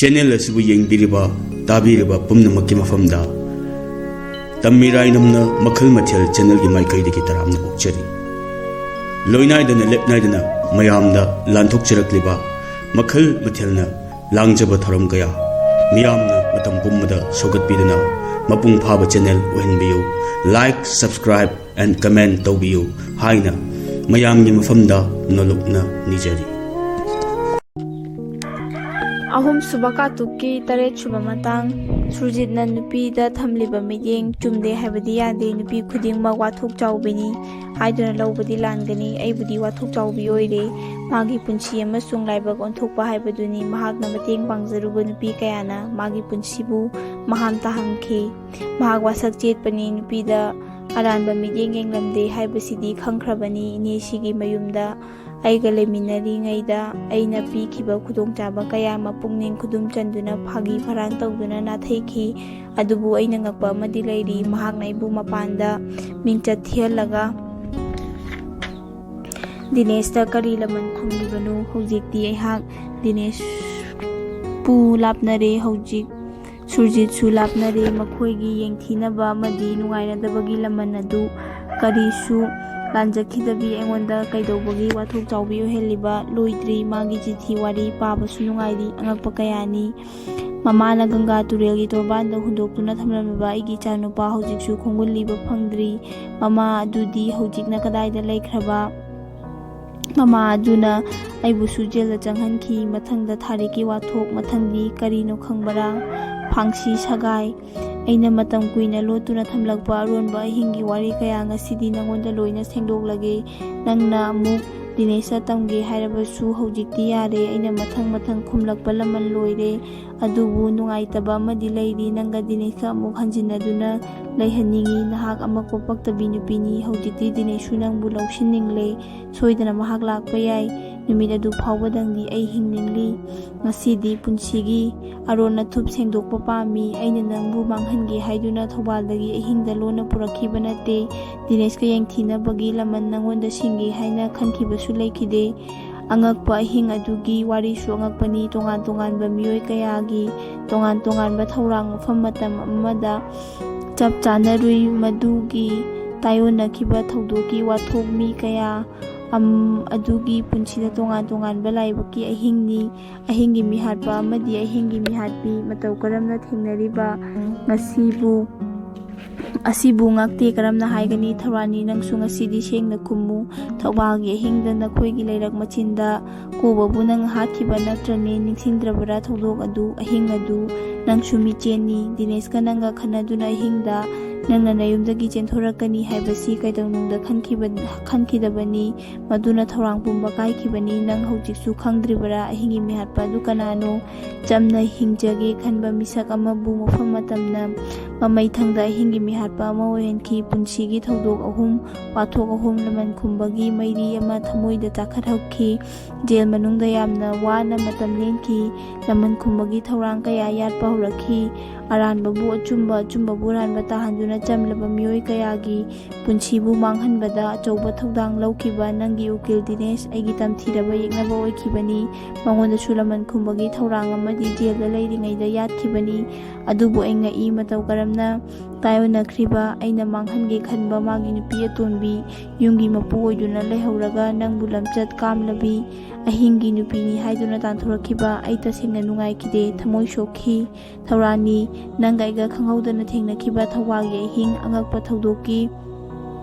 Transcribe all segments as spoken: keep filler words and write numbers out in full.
Channel ꯑꯁꯤꯕꯨ ꯌꯦꯡꯕꯤꯔꯤꯕ, ꯇꯥꯕꯤꯔꯤꯕ ꯄꯨꯝꯅꯃꯛꯀꯤ ꯃꯐꯝꯗ ꯇꯝꯃꯤꯔꯥꯏꯅꯝꯅ ꯃꯈꯜ ꯃꯊꯦꯜ ꯆꯦꯅꯦꯜꯒꯤ ꯃꯥꯏꯀꯩꯗꯒꯤ ꯇꯔꯥꯝꯅ ꯑꯣꯛꯆꯔꯤ꯫ ꯂꯣꯏꯅꯥꯏꯗꯅ ꯂꯦꯞꯅꯥꯏꯗꯅ ꯃꯌꯥꯝꯗ ꯂꯥꯟꯊꯣꯛꯆꯔꯛꯂꯤꯕ ꯃꯈꯜ ꯃꯊꯦꯜꯅ ꯂꯥꯡꯖꯕ ꯊꯧꯔꯝ ꯀꯌꯥ ꯃꯤꯌꯥꯝꯅ ꯃꯇꯝ ꯄꯨꯝꯕꯗ ꯁꯧꯒꯠꯄꯤꯗꯨꯅ ꯃꯄꯨꯡ ꯐꯥꯕ channel ꯑꯣꯏꯍꯟꯕꯤꯌꯨ꯫ Like, subscribe and comment ꯇꯧꯕꯤꯌꯨ ꯍꯥꯏꯅ ꯃꯌꯥꯝꯒꯤ ꯃꯐꯝꯗ ꯅꯣꯂꯨꯛꯅ ꯅꯤꯖꯔꯤ꯫ ꯑꯍꯨꯝꯁꯨꯕ ꯀꯥꯇꯨꯛꯀꯤ ꯇꯔꯦꯠꯁꯨꯕ ꯃꯇꯥꯡ꯫ ꯁꯨꯔꯖꯤꯠꯅ ꯅꯨꯄꯤꯗ ꯊꯝꯂꯤꯕ ꯃꯤꯠꯌꯦꯡ ꯆꯨꯝꯗꯦ ꯍꯥꯏꯕꯗꯤ ꯌꯥꯗꯦ, ꯅꯨꯄꯤ ꯈꯨꯗꯤꯡꯃꯛ ꯋꯥꯊꯣꯛ ꯆꯥꯎꯕꯤꯅꯤ ꯍꯥꯏꯗꯨꯅ ꯂꯧꯕꯗꯤ ꯂꯥꯟꯒꯅꯤ꯫ ꯑꯩꯕꯨꯗꯤ ꯋꯥꯊꯣꯛ ꯆꯥꯎꯕꯤ ꯑꯣꯏꯔꯦ꯫ ꯃꯥꯒꯤ ꯄꯨꯟꯁꯤ ꯑꯃꯁꯨꯡ ꯂꯥꯏꯕꯛ ꯑꯣꯟꯊꯣꯛꯄ ꯍꯥꯏꯕꯗꯨꯅꯤ꯫ ꯃꯍꯥꯛꯅ ꯃꯇꯦꯡ ꯄꯥꯡꯖꯔꯨꯕ ꯅꯨꯄꯤ ꯀꯌꯥꯅ ꯃꯥꯒꯤ ꯄꯨꯟꯁꯤꯕꯨ ꯃꯍꯥꯝ ꯇꯥꯍꯟꯈꯤ꯫ ꯃꯍꯥꯛ ꯋꯥꯁꯛ ꯆꯦꯠꯄꯅꯤ꯫ ꯅꯨꯄꯤꯗ ꯑꯔꯥꯟꯕ ꯃꯤꯠꯌꯦꯡ ꯌꯦꯡꯂꯝꯗꯦ ꯍꯥꯏꯕꯁꯤꯗꯤ ꯈꯪꯈ꯭ꯔꯕꯅꯤ꯫ ꯏꯅꯦꯁꯤꯒꯤ ꯃꯌꯨꯝꯗ ꯑꯩꯒ ꯂꯩꯃꯤꯟꯅꯔꯤꯉꯩꯗ ꯑꯩꯅ ꯄꯤꯈꯤꯕ ꯈꯨꯗꯣꯡꯆꯥꯕ ꯀꯌꯥ ꯃꯄꯨꯛꯅꯤꯡ ꯈꯨꯗꯨꯝ ꯆꯟꯗꯨꯅ ꯐꯥꯒꯤ ꯐꯔꯥꯡ ꯇꯧꯗꯨꯅ ꯅꯥꯊꯩꯈꯤ꯫ ꯑꯗꯨꯕꯨ ꯑꯩꯅ ꯉꯛꯄ ꯑꯃꯗꯤ ꯂꯩꯔꯤ꯫ ꯃꯍꯥꯛꯅ ꯑꯩꯕꯨ ꯃꯄꯥꯟꯗ ꯃꯤꯡꯆꯠ ꯊꯤꯍꯜꯂꯒ ꯗꯤꯅꯦꯁꯇ ꯀꯔꯤ ꯂꯃꯟ ꯈꯨꯝꯂꯤꯕꯅꯣ? ꯍꯧꯖꯤꯛꯇꯤ ꯑꯩꯍꯥꯛ ꯗꯤꯅꯦꯁꯄꯨ ꯂꯥꯞꯅꯔꯦ꯫ ꯍꯧꯖꯤꯛ ꯁꯨꯔꯖꯤꯠꯁꯨ ꯂꯥꯞꯅꯔꯦ꯫ ꯃꯈꯣꯏꯒꯤ ꯌꯦꯡꯊꯤꯅꯕ ꯑꯃꯗꯤ ꯅꯨꯡꯉꯥꯏꯅꯗꯕꯒꯤ ꯂꯃꯟ ꯑꯗꯨ ꯀꯔꯤꯁꯨ ꯂꯥꯟꯖꯈꯤꯗꯕꯤ ꯑꯩꯉꯣꯟꯗ ꯀꯩꯗꯧꯕꯒꯤ ꯋꯥꯊꯣꯛ ꯆꯥꯎꯕꯤ ꯑꯣꯏꯍꯜꯂꯤꯕ? ꯂꯣꯏꯗ꯭ꯔꯤ꯫ ꯃꯥꯒꯤ ꯆꯤꯊꯤ ꯋꯥꯔꯤ ꯄꯥꯕꯁꯨ ꯅꯨꯡꯉꯥꯏꯔꯤ꯫ ꯑꯉꯛꯄ ꯀꯌꯥꯅꯤ꯫ ꯃꯃꯥꯅ ꯒꯪꯒꯥ ꯇꯨꯔꯦꯜꯒꯤ ꯇꯣꯔꯕꯥꯟꯗ ꯍꯨꯟꯗꯣꯛꯇꯨꯅ ꯊꯝꯂꯝꯂꯕ ꯑꯩꯒꯤ ꯏꯆꯥꯅꯨꯄꯥ ꯍꯧꯖꯤꯛꯁꯨ ꯈꯣꯡꯒꯨꯜꯂꯤꯕ ꯐꯪꯗ꯭ꯔꯤ꯫ ꯃꯃꯥ ꯑꯗꯨꯗꯤ ꯍꯧꯖꯤꯛꯅ ꯀꯗꯥꯏꯗ ꯂꯩꯈ꯭ꯔꯕ? ꯃꯃꯥ ꯑꯗꯨꯅ ꯑꯩꯕꯨꯁꯨ ꯖꯦꯜꯗ ꯆꯪꯍꯟꯈꯤ꯫ ꯃꯊꯪꯗ ꯊꯥꯔꯤꯛꯀꯤ ꯋꯥꯊꯣꯛ, ꯃꯊꯪꯗꯤ ꯀꯔꯤꯅꯣ ꯈꯪꯕꯔꯥ? ꯐꯥꯡꯁꯤ ꯁꯒꯥꯏ꯫ ꯑꯩꯅ ꯃꯇꯝ ꯀꯨꯏꯅ ꯂꯣꯠꯇꯨꯅ ꯊꯝꯂꯛꯄ ꯑꯔꯣꯟꯕ ꯑꯍꯤꯡꯒꯤ ꯋꯥꯔꯤ ꯀꯌꯥ ꯉꯁꯤꯗꯤ ꯅꯉꯣꯟꯗ ꯂꯣꯏꯅ ꯁꯦꯡꯗꯣꯛꯂꯒꯦ꯫ ꯅꯪꯅ ꯑꯃꯨꯛ ꯗꯤꯅꯦꯁꯇ ꯇꯝꯒꯦ ꯍꯥꯏꯔꯕꯁꯨ ꯍꯧꯖꯤꯛꯇꯤ ꯌꯥꯔꯦ꯫ ꯑꯩꯅ ꯃꯊꯪ ꯃꯊꯪ ꯈꯨꯝꯂꯛꯄ ꯂꯃꯟ ꯂꯣꯏꯔꯦ꯫ ꯑꯗꯨꯕꯨ ꯅꯨꯡꯉꯥꯏꯇꯕ ꯑꯃꯗꯤ ꯂꯩꯔꯤ꯫ ꯅꯪꯒ ꯗꯤꯅꯦꯁꯀ ꯑꯃꯨꯛ ꯍꯟꯖꯤꯟꯅꯗꯨꯅ ꯂꯩꯍꯟꯅꯤꯡꯏ꯫ ꯅꯍꯥꯛ ꯑꯃꯛꯄ ꯄꯛꯇꯕꯤ ꯅꯨꯄꯤꯅꯤ꯫ ꯍꯧꯖꯤꯛꯇꯤ ꯗꯤꯅꯦꯁꯁꯨ ꯅꯪꯕꯨ ꯂꯧꯁꯤꯟꯅꯤꯡꯂꯦ꯫ ꯁꯣꯏꯗꯅ ꯃꯍꯥꯛ ꯂꯥꯛꯄ ꯌꯥꯏ꯫ ꯅꯨꯃꯤꯠ ꯑꯗꯨ ꯐꯥꯎꯕꯗꯪꯗꯤ ꯑꯩ ꯍꯤꯡꯅꯤꯡꯂꯤ꯫ ꯉꯁꯤꯗꯤ ꯄꯨꯟꯁꯤꯒꯤ ꯑꯔꯣꯟ ꯑꯊꯨꯞ ꯁꯦꯡꯗꯣꯛꯄ ꯄꯥꯝꯃꯤ꯫ ꯑꯩꯅ ꯅꯪꯕꯨ ꯃꯥꯡꯍꯟꯒꯦ ꯍꯥꯏꯗꯨꯅ ꯊꯧꯕꯥꯜꯗꯒꯤ ꯑꯍꯤꯡꯗ ꯂꯣꯟꯅ ꯄꯨꯔꯛꯈꯤꯕ ꯅꯠꯇꯦ꯫ ꯗꯤꯅꯦꯁꯀ ꯌꯦꯡꯊꯤꯅꯕꯒꯤ ꯂꯃꯟ ꯅꯪꯉꯣꯟꯗ ꯁꯤꯡꯒꯦ ꯍꯥꯏꯅ ꯈꯟꯈꯤꯕꯁꯨ ꯂꯩꯈꯤꯗꯦ꯫ ꯑꯉꯛꯄ ꯑꯍꯤꯡ ꯑꯗꯨꯒꯤ ꯋꯥꯔꯤꯁꯨ ꯑꯉꯛꯄꯅꯤ꯫ ꯇꯣꯉꯥꯟ ꯇꯣꯉꯥꯟꯕ ꯃꯤꯑꯣꯏ ꯀꯌꯥꯒꯤ ꯇꯣꯉꯥꯟ ꯇꯣꯉꯥꯟꯕ ꯊꯧꯔꯥꯡ ꯃꯐꯝ ꯃꯇꯝ ꯑꯃꯗ ꯆꯞ ꯆꯥꯅꯔꯨꯏ꯫ ꯃꯗꯨꯒꯤ ꯇꯥꯏꯑꯣꯟꯅꯈꯤꯕ ꯊꯧꯗꯣꯛꯀꯤ ꯋꯥꯊꯣꯛ ꯃꯤ ꯀꯌꯥ ꯑꯝ-, ꯑꯗꯨꯒꯤ ꯄꯨꯟꯁꯤꯗ ꯇꯣꯉꯥꯟ ꯇꯣꯉꯥꯟꯕ ꯂꯥꯏꯕꯛꯀꯤ ꯑꯍꯤꯡꯅꯤ꯫ ꯑꯍꯤꯡꯒꯤ ꯃꯤꯍꯥꯠꯄ ꯑꯃꯗꯤ ꯑꯍꯤꯡꯒꯤ ꯃꯤꯍꯥꯠꯄꯤ ꯃꯇꯧ ꯀꯔꯝꯅ ꯊꯦꯡꯅꯔꯤꯕ ꯉꯁꯤꯕꯨ, ꯑꯁꯤꯕꯨ ꯉꯥꯛꯇꯦ ꯀꯔꯝꯅ ꯍꯥꯏꯒꯅꯤ? ꯊꯧꯔꯥꯅꯤ, ꯅꯪꯁꯨ ꯉꯁꯤꯗꯤ ꯁꯦꯡꯅ ꯈꯨꯝꯃꯨ꯫ ꯊꯧꯕꯥꯜꯒꯤ ꯑꯍꯤꯡꯗ ꯅꯈꯣꯏꯒꯤ ꯂꯩꯔꯛ ꯃꯆꯤꯟꯗ ꯀꯣꯕꯕꯨ ꯅꯪ ꯍꯥꯠꯈꯤꯕ ꯅꯠꯇ꯭ꯔꯅꯦ? ꯅꯤꯡꯁꯤꯡꯗ꯭ꯔꯕꯔꯥ ꯊꯧꯗꯣꯛ ꯑꯗꯨ, ꯑꯍꯤꯡ ꯑꯗꯨ? ꯅꯪꯁꯨ ꯃꯤꯆꯦꯟꯅꯤ꯫ ꯗꯤꯅꯦꯁꯀ ꯅꯪꯒ ꯈꯟꯅꯗꯨꯅ ꯑꯍꯤꯡꯗ ꯅꯪꯅ ꯅꯌꯨꯝꯗꯒꯤ ꯆꯦꯟꯊꯣꯔꯛꯀꯅꯤ ꯍꯥꯏꯕꯁꯤ ꯀꯩꯗꯧꯅꯨꯡꯗ ꯈꯟꯈꯤꯕ-, ꯈꯟꯈꯤꯗꯕꯅꯤ꯫ ꯃꯗꯨꯅ ꯊꯧꯔꯥꯡ ꯄꯨꯝꯕ ꯀꯥꯏꯈꯤꯕꯅꯤ꯫ ꯅꯪ ꯍꯧꯖꯤꯛꯁꯨ ꯈꯪꯗ꯭ꯔꯤꯕꯔꯥ? ꯑꯍꯤꯡꯒꯤ ꯃꯤꯍꯥꯠꯄ ꯑꯗꯨ ꯀꯅꯥꯅꯣ? ꯆꯝꯅ ꯍꯤꯡꯖꯒꯦ ꯈꯟꯕ ꯃꯤꯁꯛ ꯑꯃꯕꯨ ꯃꯐꯝ ꯃꯇꯝꯅ ꯃꯃꯩꯊꯪꯗ ꯑꯍꯤꯡꯒꯤ ꯃꯤꯍꯥꯠꯄ ꯑꯃ ꯑꯣꯏꯍꯟꯈꯤ꯫ ꯄꯨꯟꯁꯤꯒꯤ ꯊꯧꯗꯣꯛ ꯑꯍꯨꯝ, ꯋꯥꯊꯣꯛ ꯑꯍꯨꯝ, ꯂꯃꯟ ꯈꯨꯝꯕꯒꯤ ꯃꯩꯔꯤ ꯑꯃ ꯊꯃꯣꯏꯗ ꯆꯥꯈꯠꯍꯧꯈꯤ꯫ ꯖꯦꯜ ꯃꯅꯨꯡꯗ ꯌꯥꯝꯅ ꯋꯥꯅ ꯃꯇꯝ ꯂꯦꯟꯈꯤ꯫ ꯂꯃꯟ ꯈꯨꯝꯕꯒꯤ ꯊꯧꯔꯥꯡ ꯀꯌꯥ ꯌꯥꯠꯄ ꯍꯧꯔꯛꯈꯤ꯫ ꯑꯔꯥꯟꯕꯕꯨ ꯑꯆꯨꯝꯕ, ꯑꯆꯨꯝꯕꯕꯨ ꯑꯔꯥꯟꯕ ꯇꯥꯍꯟꯗꯨꯅ ꯆꯝꯂꯕ ꯃꯤꯑꯣꯏ ꯀꯌꯥꯒꯤ ꯄꯨꯟꯁꯤꯕꯨ ꯃꯥꯡꯍꯟꯕꯗ ꯑꯆꯧꯕ ꯊꯧꯗꯥꯡ ꯂꯧꯈꯤꯕ ꯅꯪꯒꯤ ꯎꯀꯤꯜ ꯗꯤꯅꯦꯁ ꯑꯩꯒꯤ ꯇꯝꯊꯤꯔꯕ ꯌꯦꯛꯅꯕ ꯑꯣꯏꯈꯤꯕꯅꯤ꯫ ꯃꯉꯣꯟꯗꯁꯨ ꯂꯃꯟ ꯈꯨꯝꯕꯒꯤ ꯊꯧꯔꯥꯡ ꯑꯃꯗꯤ ꯖꯦꯜꯗ ꯂꯩꯔꯤꯉꯩꯗ ꯌꯥꯠꯈꯤꯕꯅꯤ꯫ ꯑꯗꯨꯕꯨ ꯑꯩ ꯉꯛꯏ, ꯃꯇꯧ ꯀꯔꯝꯅ ꯇꯥꯏꯑꯣꯟꯅꯈ꯭ꯔꯤꯕ ꯑꯩꯅ ꯃꯥꯡꯍꯟꯒꯦ ꯈꯟꯕ ꯃꯥꯒꯤ ꯅꯨꯄꯤ ꯑꯇꯣꯟꯕꯤ, ꯌꯨꯝꯒꯤ ꯃꯄꯨ ꯑꯣꯏꯗꯨꯅ ꯂꯩꯍꯧꯔꯒ ꯅꯪꯕꯨ ꯂꯝꯆꯠ ꯀꯥꯝꯂꯕꯤ ꯑꯍꯤꯡꯒꯤ ꯅꯨꯄꯤꯅꯤ ꯍꯥꯏꯗꯨꯅ ꯇꯥꯟꯊꯣꯔꯛꯈꯤꯕ ꯑꯩ ꯇꯁꯦꯡꯅ ꯅꯨꯡꯉꯥꯏꯈꯤꯗꯦ, ꯊꯃꯣꯏ ꯁꯣꯛꯈꯤ꯫ ꯊꯧꯔꯥꯅꯤ, ꯅꯪꯒ ꯑꯩꯒ ꯈꯪꯍꯧꯗꯅ ꯊꯦꯡꯅꯈꯤꯕ ꯊꯧꯕꯥꯜꯒꯤ ꯑꯍꯤꯡ, ꯑꯉꯛꯄ ꯊꯧꯗꯣꯛꯀꯤ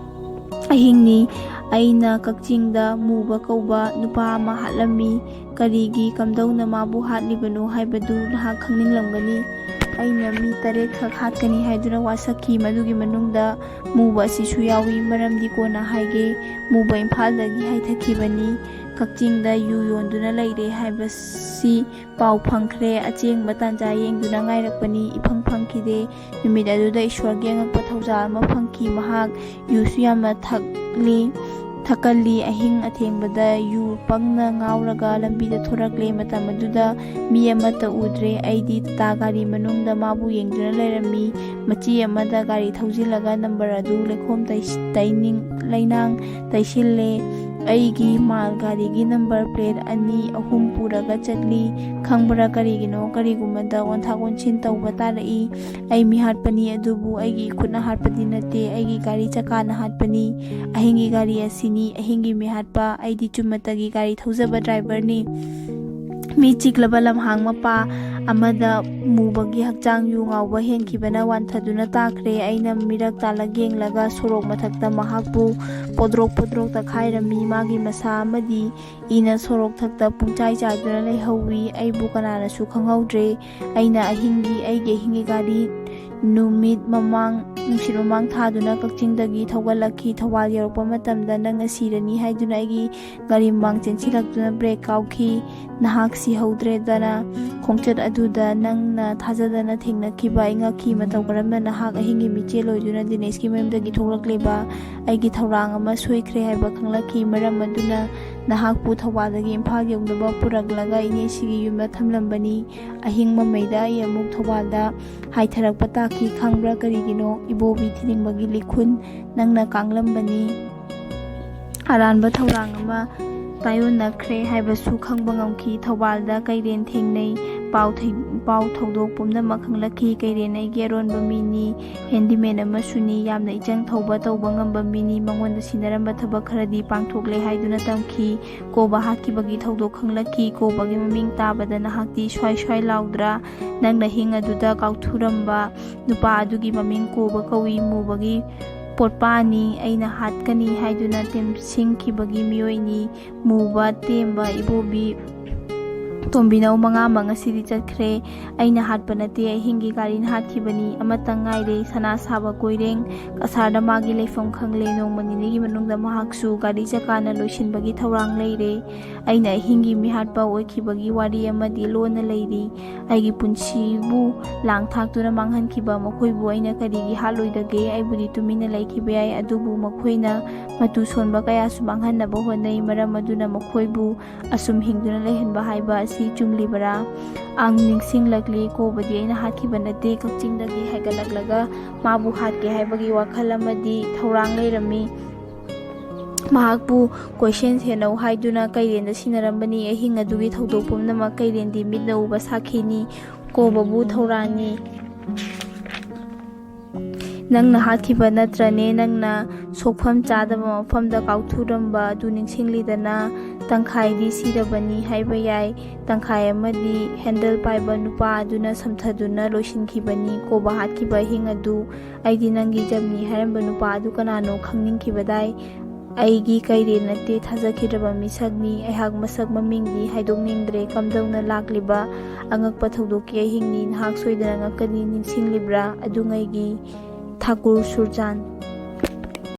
ꯑꯍꯤꯡꯅꯤ꯫ ꯑꯩꯅ ꯀꯛꯆꯤꯡꯗ ꯃꯨꯕ ꯀꯧꯕ ꯅꯨꯄꯥ ꯑꯃ ꯍꯥꯠꯂꯝꯃꯤ꯫ ꯀꯔꯤꯒꯤ, ꯀꯝꯗꯧꯅ ꯃꯥꯕꯨ ꯍꯥꯠꯂꯤꯕꯅꯣ ꯍꯥꯏꯕꯗꯨ ꯅꯍꯥꯛ ꯈꯪꯅꯤꯡꯂꯝꯒꯅꯤ꯫ ꯑꯩꯅ ꯃꯤ ꯇꯔꯦꯠꯈꯛ ꯍꯥꯠꯀꯅꯤ ꯍꯥꯏꯗꯨꯅ ꯋꯥꯁꯛꯈꯤ꯫ ꯃꯗꯨꯒꯤ ꯃꯅꯨꯡꯗ ꯃꯨꯕ ꯑꯁꯤꯁꯨ ꯌꯥꯎꯏ꯫ ꯃꯔꯝꯗꯤ ꯀꯣꯟꯅ ꯍꯥꯏꯒꯦ꯫ ꯃꯨꯕ ꯏꯝꯐꯥꯜꯗꯒꯤ ꯍꯥꯏꯊꯈꯤꯕꯅꯤ꯫ ꯀꯛꯆꯤꯡꯗ ꯌꯨ ꯌꯣꯟꯗꯨꯅ ꯂꯩꯔꯦ ꯍꯥꯏꯕꯁꯤ ꯄꯥꯎ ꯐꯪꯈ꯭ꯔꯦ꯫ ꯑꯆꯦꯡꯕ ꯇꯥꯟꯖꯥ ꯌꯦꯡꯗꯨꯅ ꯉꯥꯏꯔꯛꯄꯅꯤ꯫ ꯏꯐꯪ ꯐꯪꯈꯤꯗꯦ꯫ ꯅꯨꯃꯤꯠ ꯑꯗꯨꯗ ꯏꯁ꯭ꯋꯔꯒꯤ ꯑꯉꯛꯄ ꯊꯧꯖꯥꯜ ꯑꯃ ꯐꯪꯈꯤ꯫ ꯃꯍꯥꯛ ꯌꯨꯁꯨ ꯌꯥꯝꯅ ꯊꯛꯂꯤ, ꯊꯛꯀꯜꯂꯤ꯫ ꯑꯍꯤꯡ ꯑꯊꯦꯡꯕꯗ ꯌꯨ ꯄꯪꯅ ꯉꯥꯎꯔꯒ ꯂꯝꯕꯤꯗ ꯊꯣꯔꯛꯂꯦ꯫ ꯃꯇꯝ ꯑꯗꯨꯗ ꯃꯤ ꯑꯃꯠꯇ ꯎꯗ꯭ꯔꯦ꯫ ꯑꯩꯗꯤ ꯇꯥꯇꯥ ꯒꯥꯔꯤ ꯃꯅꯨꯡꯗ ꯃꯥꯕꯨ ꯌꯦꯡꯗꯨꯅ ꯂꯩꯔꯝꯃꯤ꯫ ꯃꯆꯤ ꯑꯃꯗ ꯒꯥꯔꯤ ꯊꯧꯖꯤꯜꯂꯒ ꯅꯝꯕꯔ ꯑꯗꯨ ꯂꯩꯈꯣꯝ ꯇꯩ-, ꯇꯩꯅꯤꯡ-, ꯂꯩꯅꯥꯡ ꯇꯩꯁꯤꯜꯂꯦ꯫ ꯑꯩꯒꯤ ꯃꯥꯜ ꯒꯥꯔꯤꯒꯤ ꯅꯝꯕꯔ ꯄ꯭ꯂꯦꯠ ꯑꯅꯤ ꯑꯍꯨꯝ ꯄꯨꯔꯒ ꯆꯠꯂꯤ꯫ ꯈꯪꯕ꯭ꯔꯥ ꯀꯔꯤꯒꯤꯅꯣ? ꯀꯔꯤꯒꯨꯝꯕꯗ ꯑꯣꯟꯊꯣꯛ ꯑꯣꯟꯁꯤꯟ ꯇꯧꯕ ꯇꯥꯔꯛꯏ꯫ ꯑꯩ ꯃꯤꯍꯥꯠꯄꯅꯤ, ꯑꯗꯨꯕꯨ ꯑꯩꯒꯤ ꯏꯈꯨꯠꯅ ꯍꯥꯠꯄꯗꯤ ꯅꯠꯇꯦ, ꯑꯩꯒꯤ ꯒꯥꯔꯤ ꯆꯀꯥꯅ ꯍꯥꯠꯄꯅꯤ꯫ ꯑꯍꯤꯡꯒꯤ ꯒꯥꯔꯤ ꯑꯁꯤꯅꯤ, ꯑꯍꯤꯡꯒꯤ ꯃꯤꯍꯥꯠꯄ꯫ ꯑꯩꯗꯤ ꯆꯨꯝꯅꯇꯒꯤ ꯒꯥꯔꯤ ꯊꯧꯖꯕ ꯗ꯭ꯔꯥꯏꯚꯔꯅꯤ꯫ ꯃꯤ ꯆꯤꯛꯂꯕ ꯂꯝꯍꯥꯡ ꯃꯄꯥ ꯑꯃꯗ ꯃꯨꯕꯒꯤ ꯍꯛꯆꯥꯡ ꯌꯨ ꯉꯥꯎꯕ ꯍꯦꯟꯈꯤꯕꯅ ꯋꯥꯟꯊꯗꯨꯅ ꯇꯥꯈ꯭ꯔꯦ꯫ ꯑꯩꯅ ꯃꯤꯔꯛ ꯇꯥꯜꯂ ꯌꯦꯡꯂꯒ ꯁꯣꯔꯣꯛ ꯃꯊꯛꯇ ꯃꯍꯥꯛꯄꯨ ꯄꯣꯗ꯭ꯔꯣꯛ ꯄꯣꯗ꯭ꯔꯣꯛ ꯇꯛꯈꯥꯏꯔꯝꯃꯤ꯫ ꯃꯥꯒꯤ ꯃꯁꯥ ꯑꯃꯗꯤ ꯏꯅ ꯁꯣꯔꯣꯛ ꯊꯛꯇ ꯄꯨꯡꯆꯥꯏ ꯆꯥꯏꯗꯨꯅ ꯂꯩꯍꯧꯋꯤ꯫ ꯑꯩꯕꯨ ꯀꯅꯥꯅꯁꯨ ꯈꯪꯍꯧꯗ꯭ꯔꯦ꯫ ꯑꯩꯅ ꯑꯍꯤꯡꯒꯤ, ꯑꯩꯒꯤ ꯑꯍꯤꯡꯒꯤ ꯒꯥꯔꯤ ꯅꯨꯃꯤꯠ ꯃꯃꯥꯡ, ꯅꯨꯡꯁꯤꯠ ꯃꯃꯥꯡ ꯊꯥꯗꯨꯅ ꯀꯛꯆꯤꯡꯗꯒꯤ ꯊꯧꯒꯠꯂꯛꯈꯤ꯫ ꯊꯧꯕꯥꯜ ꯌꯧꯔꯛꯄ ꯃꯇꯝꯗ ꯅꯪꯅ ꯁꯤꯔꯅꯤ ꯍꯥꯏꯗꯨꯅ ꯑꯩꯒꯤ ꯒꯥꯔꯤ ꯃꯃꯥꯡ ꯆꯦꯟꯁꯤꯜꯂꯛꯇꯨꯅ ꯕ꯭ꯔꯦꯛ ꯀꯥꯎꯈꯤ꯫ ꯅꯍꯥꯛ ꯁꯤꯍꯧꯗ꯭ꯔꯦꯗꯅ ꯈꯣꯡꯆꯠ ꯑꯗꯨꯗ ꯅꯪꯅ ꯊꯥꯖꯗꯅ ꯊꯦꯡꯅꯈꯤꯕ꯫ ꯑꯩ ꯉꯛꯈꯤ꯫ ꯃꯇꯧ ꯀꯔꯝꯅ ꯅꯍꯥꯛ ꯑꯍꯤꯡꯒꯤ ꯃꯤꯆꯦꯜ ꯑꯣꯏꯗꯨꯅ ꯗꯤꯅꯦꯁꯀꯤ ꯃꯌꯨꯝꯗꯒꯤ ꯊꯣꯛꯂꯛꯂꯤꯕ? ꯑꯩꯒꯤ ꯊꯧꯔꯥꯡ ꯑꯃ ꯁꯣꯏꯈ꯭ꯔꯦ ꯍꯥꯏꯕ ꯈꯪꯂꯛꯈꯤ꯫ ꯃꯔꯝ ꯑꯗꯨꯅ ꯅꯍꯥꯛꯄꯨ ꯊꯧꯕꯥꯜꯗꯒꯤ ꯏꯝꯐꯥꯜ ꯌꯧꯅꯕ ꯄꯨꯔꯛꯂꯒ ꯏꯅꯦꯁꯤꯒꯤ ꯌꯨꯝꯗ ꯊꯝꯂꯝꯕꯅꯤ꯫ ꯑꯍꯤꯡ ꯃꯃꯩꯗ ꯑꯩ ꯑꯃꯨꯛ ꯊꯧꯕꯥꯜꯗ ꯍꯥꯏꯊꯔꯛꯄ ꯇꯥꯈꯤ꯫ ꯈꯪꯕ꯭ꯔꯥ ꯀꯔꯤꯒꯤꯅꯣ? ꯏꯕꯣꯕꯤ ꯊꯤꯅꯤꯡꯕꯒꯤ ꯂꯤꯈꯨꯟ ꯅꯪꯅ ꯀꯥꯡꯂꯝꯕꯅꯤ꯫ ꯑꯔꯥꯟꯕ ꯊꯧꯔꯥꯡ ꯑꯃ ꯇꯥꯏꯑꯣꯟꯅꯈ꯭ꯔꯦ ꯍꯥꯏꯕꯁꯨ ꯈꯪꯕ ꯉꯝꯈꯤ꯫ ꯊꯧꯕꯥꯜꯗ ꯀꯩꯔꯦꯟ ꯊꯦꯡꯅꯩ꯫ ꯄꯥꯎ ꯊꯩ-, ꯄꯥꯎ ꯊꯧꯗꯣꯛ ꯄꯨꯝꯅꯃꯛ ꯈꯪꯂꯛꯈꯤ꯫ ꯀꯩꯔꯦꯟ ꯑꯩꯒꯤ ꯑꯔꯣꯟꯕ ꯃꯤꯅꯤ, ꯍꯦꯟꯗꯤꯃꯦꯟ ꯑꯃꯁꯨꯅꯤ꯫ ꯌꯥꯝꯅ ꯏꯆꯪ ꯊꯧꯕ ꯇꯧꯕ ꯉꯝꯕ ꯃꯤꯅꯤ꯫ ꯃꯉꯣꯟꯗ ꯁꯤꯟꯅꯔꯝꯕ ꯊꯕꯛ ꯈꯔꯗꯤ ꯄꯥꯡꯊꯣꯛꯂꯦ ꯍꯥꯏꯗꯨꯅ ꯇꯝꯈꯤ꯫ ꯀꯣꯕ ꯍꯥꯠꯈꯤꯕꯒꯤ ꯊꯧꯗꯣꯛ ꯈꯪꯂꯛꯈꯤ꯫ ꯀꯣꯕꯒꯤ ꯃꯃꯤꯡ ꯇꯥꯕꯗ ꯅꯍꯥꯛꯇꯤ ꯁ꯭ꯋꯥꯏ ꯁ꯭ꯋꯥꯏ ꯂꯥꯎꯗ꯭ꯔꯥ? ꯅꯪꯅ ꯍꯤꯡ ꯑꯗꯨꯗ ꯀꯥꯎꯊꯨꯔꯝꯕ ꯅꯨꯄꯥ ꯑꯗꯨꯒꯤ ꯃꯃꯤꯡ ꯀꯣꯕ ꯀꯧꯏ꯫ ꯃꯨꯕꯒꯤ ꯄꯣꯠꯄꯥꯅꯤ꯫ ꯑꯩꯅ ꯍꯥꯠꯀꯅꯤ ꯍꯥꯏꯗꯨꯅ ꯇꯦꯝꯁꯤꯡꯈꯤꯕꯒꯤ ꯃꯤꯑꯣꯏꯅꯤ꯫ ꯃꯨꯕ, ꯇꯦꯝꯕ, ꯏꯕꯣꯕꯤ, ꯇꯣꯝꯕꯤꯅꯧ ꯃꯉꯥꯃꯛ ꯉꯁꯤꯗꯤ ꯆꯠꯈ꯭ꯔꯦ꯫ ꯑꯩꯅ ꯍꯥꯠꯄ ꯅꯠꯇꯦ, ꯑꯍꯤꯡꯒꯤ ꯒꯥꯔꯤꯅ ꯍꯥꯠꯈꯤꯕꯅꯤ꯫ ꯑꯃꯇꯪ ꯉꯥꯏꯔꯦ, ꯁꯅꯥ ꯁꯥꯕ ꯀꯣꯏꯔꯦꯡ꯫ ꯀꯁꯥꯔꯗ ꯃꯥꯒꯤ ꯂꯩꯐꯝ ꯈꯪꯂꯦ꯫ ꯅꯣꯡꯃ ꯅꯤꯅꯤꯒꯤ ꯃꯅꯨꯡꯗ ꯃꯍꯥꯛꯁꯨ ꯒꯥꯔꯤ ꯆꯀꯥꯅ ꯂꯣꯏꯁꯤꯟꯕꯒꯤ ꯊꯧꯔꯥꯡ ꯂꯩꯔꯦ꯫ ꯑꯩꯅ ꯑꯍꯤꯡꯒꯤ ꯃꯤꯍꯥꯠꯄ ꯑꯣꯏꯈꯤꯕꯒꯤ ꯋꯥꯔꯤ ꯑꯃꯗꯤ ꯂꯣꯟꯅ ꯂꯩꯔꯤ꯫ ꯑꯩꯒꯤ ꯄꯨꯟꯁꯤꯕꯨ ꯂꯥꯡ ꯊꯥꯛꯇꯨꯅ ꯃꯥꯡꯍꯟꯈꯤꯕ ꯃꯈꯣꯏꯕꯨ ꯑꯩꯅ ꯀꯔꯤꯒꯤ ꯍꯥꯠꯂꯣꯏꯗꯒꯦ? ꯑꯩꯕꯨꯗꯤ ꯇꯨꯃꯤꯟꯅ ꯂꯩꯈꯤꯕ ꯌꯥꯏ, ꯑꯗꯨꯕꯨ ꯃꯈꯣꯏꯅ ꯃꯇꯨ ꯁꯣꯟꯕ ꯀꯌꯥꯁꯨ ꯃꯥꯡꯍꯟꯅꯕ ꯍꯣꯠꯅꯩ꯫ ꯃꯔꯝ ꯑꯗꯨꯅ ꯃꯈꯣꯏꯕꯨ ꯑꯁꯨꯝ ꯍꯤꯡꯗꯨꯅ ꯂꯩꯍꯟꯕ ꯍꯥꯏꯕ ꯑꯁꯤ ꯆꯨꯝꯂꯤꯕꯔꯥ? ꯑꯪ, ꯅꯤꯡꯁꯤꯡꯂꯛꯂꯤ꯫ ꯀꯣꯕꯗꯤ ꯑꯩꯅ ꯍꯥꯠꯈꯤꯕ ꯅꯠꯇꯦ꯫ ꯀꯛꯆꯤꯡꯗꯒꯤ ꯍꯥꯏꯒꯠꯂꯛꯂꯒ ꯃꯥꯕꯨ ꯍꯥꯠꯀꯦ ꯍꯥꯏꯕꯒꯤ ꯋꯥꯈꯜ ꯑꯃꯗꯤ ꯊꯧꯔꯥꯡ ꯂꯩꯔꯝꯃꯤ꯫ ꯃꯍꯥꯛꯄꯨ ꯀꯣꯏꯁꯦꯟ ꯁꯦꯟꯅꯧ ꯍꯥꯏꯗꯨꯅ ꯀꯩꯔꯦꯟꯗ ꯁꯤꯟꯅꯔꯝꯕꯅꯤ꯫ ꯑꯍꯤꯡ ꯑꯗꯨꯒꯤ ꯊꯧꯗꯣꯛ ꯄꯨꯝꯅꯃꯛ ꯀꯩꯔꯦꯟꯗꯤ ꯃꯤꯠꯅ ꯎꯕ ꯁꯥꯈꯤꯅꯤ꯫ ꯀꯣꯕꯕꯨ ꯊꯧꯔꯥꯅꯤ꯫ ꯅꯪꯅ ꯍꯥꯠꯈꯤꯕ ꯅꯠꯇ꯭ꯔꯅꯦ? ꯅꯪꯅ ꯁꯣꯛꯐꯝ ꯆꯥꯗꯕ ꯃꯐꯝꯗ ꯀꯥꯎꯊꯨꯔꯝꯕ ꯑꯗꯨ ꯅꯤꯡꯁꯤꯡꯂꯤꯗꯅ? ꯇꯪꯈꯥꯏꯗꯤ ꯁꯤꯔꯕꯅꯤ ꯍꯥꯏꯕ ꯌꯥꯏ꯫ ꯇꯪꯈꯥꯏ ꯑꯃꯗꯤ ꯍꯦꯟꯗꯜ ꯄꯥꯏꯕ ꯅꯨꯄꯥ ꯑꯗꯨꯅ ꯁꯝꯊꯗꯨꯅ ꯂꯣꯏꯁꯤꯟꯈꯤꯕꯅꯤ꯫ ꯀꯣꯕ ꯍꯥꯠꯈꯤꯕ ꯑꯍꯤꯡ ꯑꯗꯨ ꯑꯩꯗꯤ ꯅꯪꯒꯤ ꯖꯝꯅꯤ ꯍꯥꯏꯔꯝꯕ ꯅꯨꯄꯥ ꯑꯗꯨ ꯀꯅꯥꯅꯣ ꯈꯪꯅꯤꯡꯈꯤꯕꯗꯥꯏ? ꯑꯩꯒꯤ ꯀꯩꯔꯦꯟ ꯅꯠꯇꯦ, ꯊꯥꯖꯈꯤꯗ꯭ꯔꯕ ꯃꯤꯁꯛꯅꯤ꯫ ꯑꯩꯍꯥꯛ ꯃꯁꯛ ꯃꯃꯤꯡꯗꯤ ꯍꯥꯏꯗꯣꯛꯅꯤꯡꯗ꯭ꯔꯦ꯫ ꯀꯝꯗꯧꯅ ꯂꯥꯛꯂꯤꯕ ꯑꯉꯛꯄ ꯊꯧꯗꯣꯛꯀꯤ ꯑꯍꯤꯡꯅꯤ? ꯅꯍꯥꯛ ꯁꯣꯏꯗꯅ ꯉꯛꯀꯅꯤ꯫ ꯅꯤꯡꯁꯤꯡꯂꯤꯕ꯭ꯔꯥ? ꯑꯗꯨꯉꯩꯒꯤ ꯊꯥꯀꯨꯔ ꯁꯨꯔꯖꯥꯟ꯫